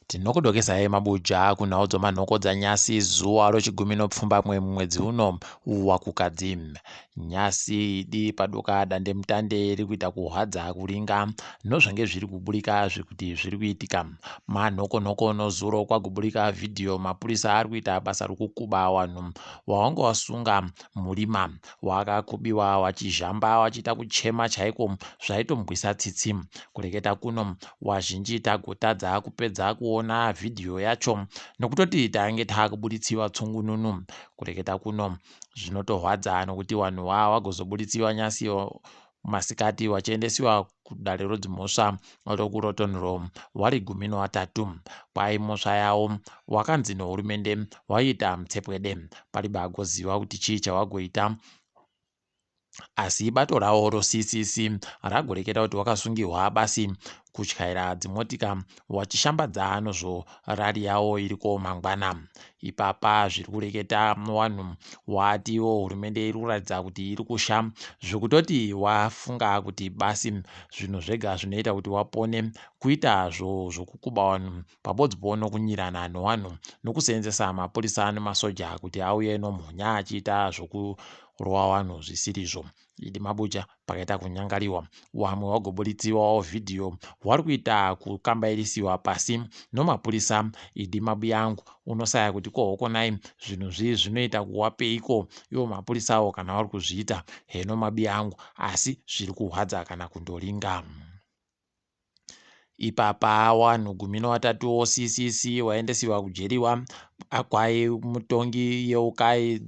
Tinokudokesai mabuja kunhau dzomanhoko dzanyasi zuva rochigumi nopfumbamwe mumwedzi uno waKukadzi. Nyasi idi padoka dandemutande riri kuita kuhwadza kuringa nozvange zviri kuburika zvekuti zviri kuitika. Manhokonhoko nozuro kwaguburika vhidhiyo mapurisa ari kuita basa rokukuba wanhu wawanga wasunga murima wakakubiwa wachizhamba wachiita kuchema chaiko zvaitomugwisa tsitsi. Kureketa kuno wazhinji tagotadza kupedza kuona vhidhiyo yacho nokutoti tange takubuditsiwa tsungununu. Kureketa kuno zvinotorwadza nokuti wanhu wa wagozobuditsiwa nyasi masikati wachiendesiwa kudare rodzimhosva rokuRotten Row wari 13. Kwai mhosva yawo wakanzi nohurumende waiita mutsepwede. Paribe agoziva kuti chii chawagoita asi bato rawo roCCC ragoreketa kuti wakasungihwa basi kutyaira dzimotika wachishambadza nozvo rari yawo iriko mangwana. Ipapa zviri kureketa wanhu watiwo hurumende iri kuratidza kuti iri kusha zvekutoti wafunga kuti basi zvinhu zvega zvinoita kuti wapone kuita zvokukuba wanhu pabodzipo nokunyirana nowanhu nokuseenzesa mapurisa nemasoja kuti auye nomhonya achiita zvokurova wanhu zvisirizvo. Idi mabuja pakaita kunyangariwa wamwe wagoburitsiwawo vhidhiyo wari kuita kukambairisiwa pasi nomapurisa. Idi mabuya angu unosaya kuti kohokonai zvinhu zvii zvinoita kuwapeiko iwo mapurisawo kana wari kuzviita heno mabuya angu asi zviri kuhwadza kana kundoringa. Ipapa wanhu 13 woCCC waendesiwa kujeriwa kwai mutongi Yeukai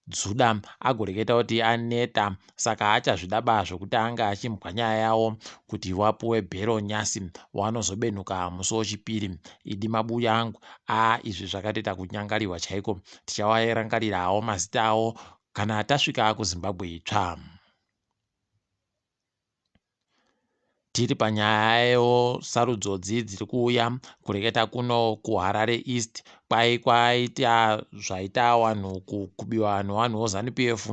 Dzuda agoreketa kuti aneta saka achazvida ba zvokuti anga achimbwa nyaya yawo kuti wapuwe bhero nyasi wanozobenuka musi wochipiri. Idi mabuya angu a izvi zvakatoita kunyangariwa chaiko tichawarangarirawo mazita awo kana tasvika kuZimbabwe itsva. Tiri panyaya yesarudzo dzi dziri kuuya kureketa kuno kuHarare East kwai kwaita zvaita vanhu kubiwa nevanhu voZanu PF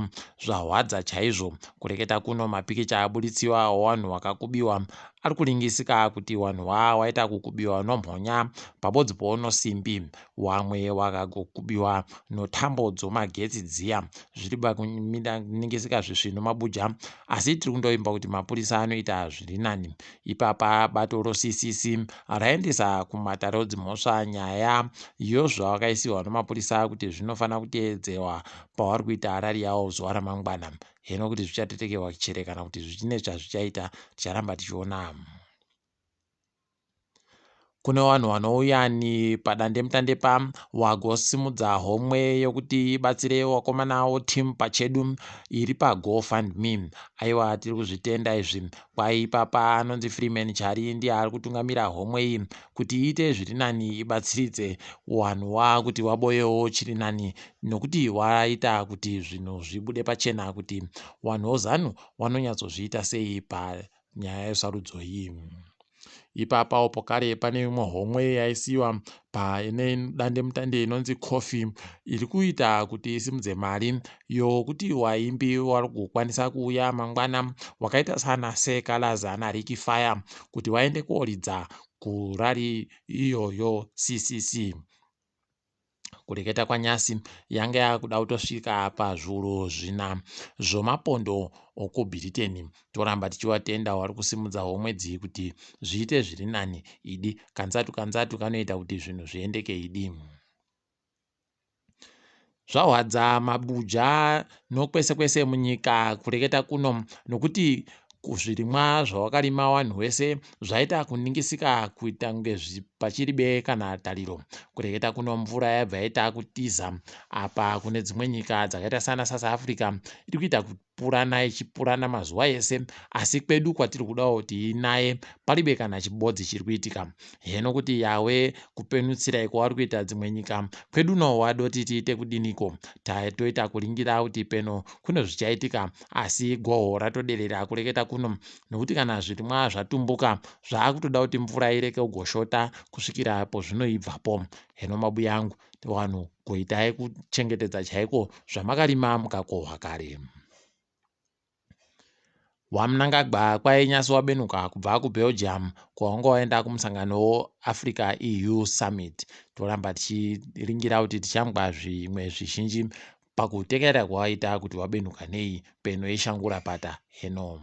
zvahwadza chaizvo. Kureketa kuno mapikicha aburitsiwa evanhu vakakubiwa ari kuringisika kuti vanhu waita kukubiwa nomhonya pabodzi poonosimbi Wamwe wakagokubiwa notambo dzomagetsi dziya zviri pakuningisika zvisvinu mabuja asi tiri kundoimba kuti mapurisa anoita zviri nani ipapa bato roCCC raendesa kumatare odzimhosva nyaya yozvawakaisiwa nomapurisa kuti zvinofanira kuteedzewa pavari kuita rari yawo zuva ramangwana heno kuti zvichatetekewa chere kana kuti zvichine chazvichaita ticharamba tichiona. Kune vanhu vanouya padandemutande pa wagosimudza homwe yokuti ibatsire wakomana woteam pachedu iri paGoFundMe. Aiwa tiri kuzvitenda izvi. Kwai ipapa anonzi Freeman Chari ndiye ari kutungamira homwe iyi kuti iite zviri nani ibatsiridze wanhu wa kuti waboyewo chiri nani nokuti waita kuti zvinhu zvibude pachena kuti wanhu woZanu wanonyatsozviita sei panyaya yesarudzo iyi. Ipapawo pokare pane imwe homwe yaisiwa paine dandemutande inonzi Kofi iri kuita kuti isimudze mari yokuti waimbi wari kukwanisa kuuya mangwana wakaita sana Sir Calaz ana Ricky Fire kuti waende koridza kurari iyoyo CCC. Kureketa kwaNyasi yanga yakuda kutosvika pazviuru zvina zvomapondo okuBhiriteni. Toramba tichivatenda vari kusimudza homwe dzii kuti zviite zviri nani idi. Kanzatu kanzatu kanoita kuti zvinhu zviendeke idi. Zvahwadza mabuja nokwese kwese munyika kureketa kuno nokuti Zvirimwa zvawakarima wanhu wese zvaita kuningisika kuita kunge pachiribe kana tariro. Kureketa kuno mvura yabva yaita kutiza apa kune dzimwe nyika dzakaita sana South Africa iri kuita kupurana ichipurana mazuva ese asi kwedu kwatiri kudawo kuti inaye paribe kana chibodzi chiri kuitika. Heno kuti yawe kupenutsirai kwavari kuita dzimwe nyika kwedu no wadoti tiite kudiniko toita kuringira kuti peno kune zvichaitika asi goho ratoderera kureketa kuno nokuti kana zvirimwa zvatumbuka zvaakutoda kuti mvura ireke kugoshota kusvikira pozvinoibvapo. Heno mabuya angu vanhu goitai kuchengetedza chaiko zvamakarima mukakohwa kare. WaMnangagwa kwainyasi wabenuka kubva kuBelgium kwawanga waenda kumusangano weAfrica EU Summit. Toramba tichiringira kuti tichangwa zvimwe zvizhinji pakutekera kwawaita kuti wabenuka nei peno yeshangura pata heno.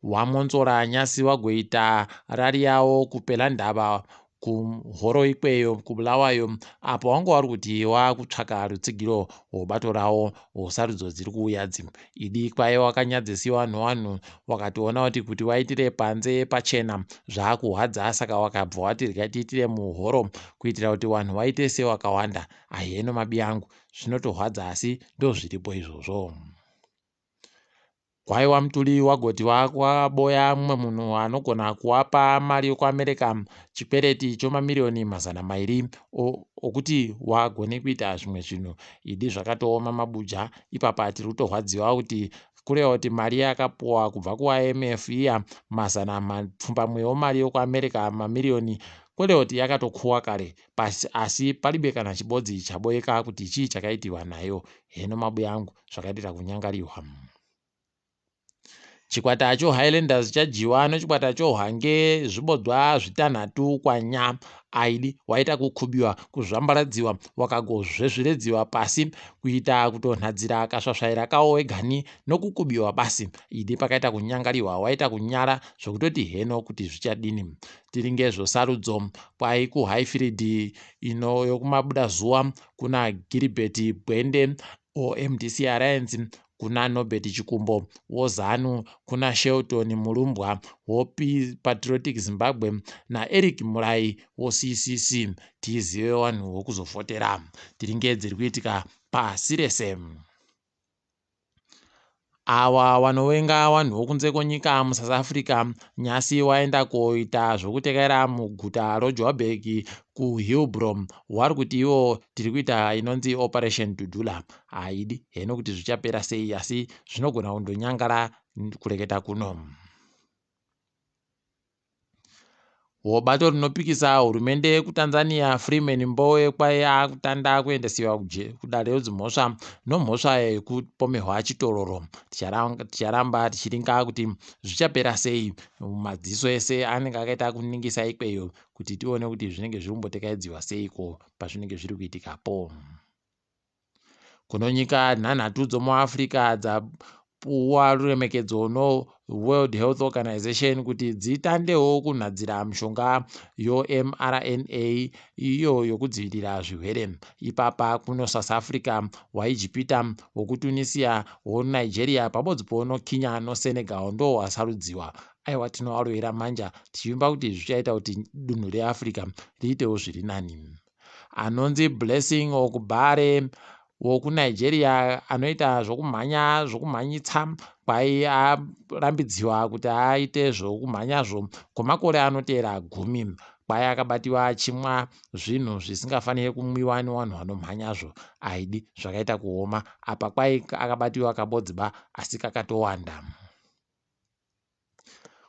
WaMwonzora nyasi wagoita rari yawo kuPelandaba kuhoro ikweyo kuBulawayo apo wanga wari kuti wakutsvaka rutsigiro rwebato rawo rwesarudzo dziri kuuya dzi. Idi kwaye wakanyadzisiwa newanhu wakatoona kuti kuti waitire panze pachena zvaakuhwadza saka wakabva wati regai tiitire muhoro kuitira kuti wanhu waite sewakawanda. Aheno mabiyangu zvinotohwadza asi ndozviripo izvozvo. Kwaiwa Mutuli wagoti waboya mumwe munhu anogona kuwapa mari yokuAmerica chikwereti chomamiriyoni 200 okuti wagone kuita zvimwe zvinhu. Idi zvakatooma mabuja ipapa tiri kutorwadziwa kuti kureva kuti mari yakapuwa kubva kuIMF iya 800 mari yokuAmerica mamiriyoni kureva kuti yakatokuwa kare pasi asi palibe kana chibodzi chaboeka kuti chii chakaitiwa nayo. Heno mabuya angu zvakaitira kunyangariwa. Chikwata choHighlanders chadyiwa nechikwata choHwange zvibodzwa zvitanhatu kwanya. Aidi waita kukubiwa, kuzvambaradziwa, wakagozvezveredziwa pasi kuita kutonhadzira kasvasvaira kawo wegani nokukubiwa basi. Idi pakaita kunyangariwa, waita kunyara zvokutoti heno kuti zvichadini. Tiri ngezvosarudzo kwai kuHighfield ino yokumabudazuva kuna Giribheti Bwende oMDC Alliance kuna Norbert Chikumbo woZanu kuna Shelton Mulumbwa woPatriotic Zimbabwe naEric Murai woCCC tizive vanhu vokuzovhotera. Tiri ngedziri kuitika pasi rese. Awa wanowenga wanhu wokunze kwenyika muSouth Africa nyasi waenda koita zvokutekaira muguta roJoburg kuHillbrow wari kuti iwo tiri kuita inonzi Operation Dudula. Haidi heno kuti zvichapera sei asi zvinogona kundonyangara kureketa kuno. Wobato rinopikisa hurumende yekuTanzania Freeman Mbowe kwai akutanda kuendesiwa kudare redzimhosva nomhosva yekupomehwa chitororo. Ticharamba tichiringa kuti zvichapera sei. Madziso ese anenge akaita kuningisa ikweyo kuti tione kuti zvinenge zviri kumbotekaidziwa seiko pazvinenge zviri kuitikapo. Kuno nyika nhanhatu dzomuAfrica dzapuwa ruremekedzo noWorld Health Organization kuti dzitandewo kunhadzira mishonga yoMRNA iyo yokudzivirira zvirwere. Ipapa kuno South Africa, waIjipita, wokuTunisia, woNigeria pabodzi ponoKenya noSenegal ndo wasarudziwa. Aiwa tinovarovera manja tichivimba kuti zvichaita kuti dunhu reAfrica riitewo zviri nani. Anonzi Blessing Okubare wokuNigeria anoita zvokumhanya zvokumhanyitsa kwai arambidziwa kuti aite zvokumhanyazvo kwemakore anoteera 10 kwai akabatiwa achimwa zvinhu zvisingafaniri kumwiwa nevanhu vanomhanyazvo. Aidi zvakaita kuoma apa kwai akabatiwa kabodziba asi kakatowanda.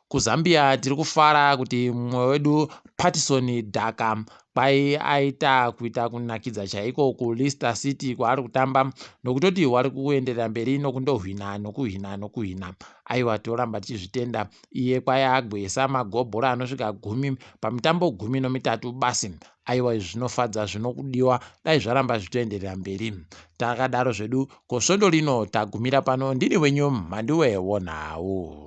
KuZambia tiri kufara kuti mumwe wedu Patison Dhaka kwai aita kuita kunakidza chaiko kuLeicester City kwaari kutamba nokutoti wari kuenderera mberi nokundohwina nokuhwina nokuhwina. Aiwa toramba tichizvitenda iye kwai agwesa magobhora anosvika 10 pamitambo 13 basi. Aiwa izvi zvinofadza zvinokudiwa dai zvaramba zvichitoenderera mberi. Takadaro zvedu ko svondo rino tagumira pano ndini wenyu Mhanduwe wonhau.